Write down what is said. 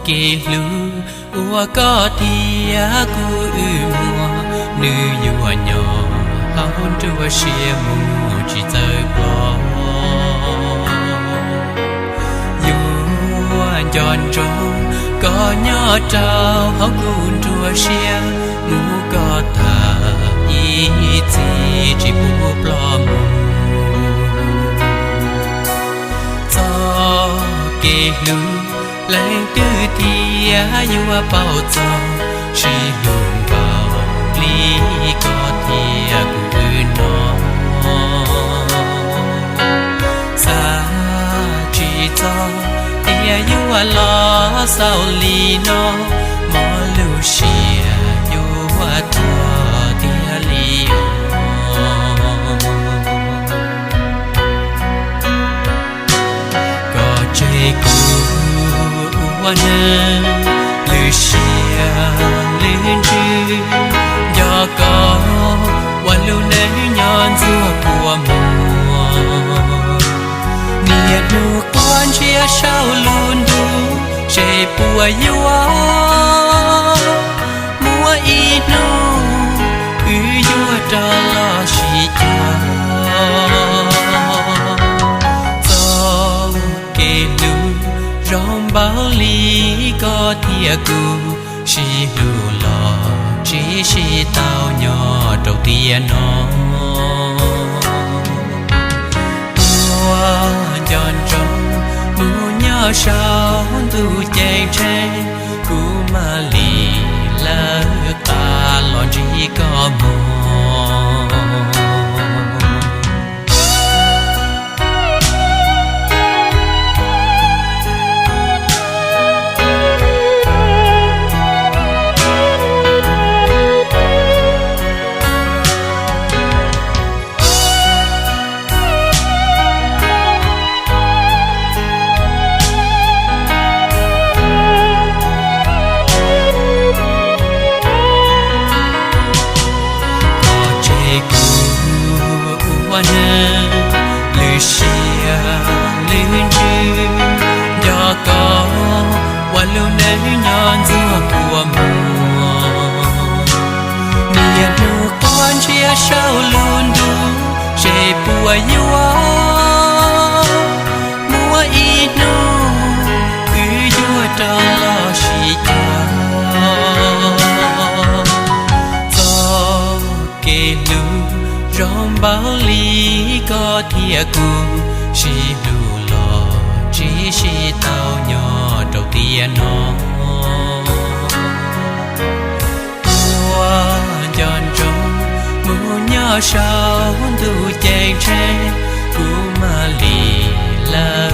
Kev hlub uas koj thiab kuv wb muaj, nws yuav nyob hauv nruab siab mus tsis txawv ploj. Yuav nco ntsoov koj nyob rau hauv kuv nruab siab, mus koj tag ib txhis tsis pub ploj mus. Txoj kev hlub leej twg thiaj yuav paub txog, sib hlub npaum li koj thiab kuv wb no. Xav tsis txog tias yuav los xaus li no, mob lub siab yuav tuag tiag li os. Koj tseg kuv ua neeg, lwm siab lwm ntsws, nco koj ua lub neej nyob ntxuag kua muag. Niaj hnub quaj ntshiab saum lub ntuj, seb puas yuav muaj ib hnub wb yuav rov los sib cog. Txoj kev hlub zoo npaum li koj thiab kuv, sib hlub los tsis sib tau nyob rau tiam no. Ua nco ntsoov mus nyob saum ntuj ceeb tsheej, kuv mam li lawv qab los ntsib koj mog. Koj tseg kuv ua neeg, lwm siab lwm ntsws, nco koj ua lub neej nyob ntxuag kua muag. Niaj hnub quaj ntshiab saum lub ntuj, seb puas yuav muaj ib hnub wb yuav rov los sib cog. Txoj kev hlub zoo npaum li koj thiab kuv, sib hlub los tsis sib tau nyob rau tiam no. Ua nco ntsoov mus nyob saum ntuj ceeb tsheej, kuv mam li lawv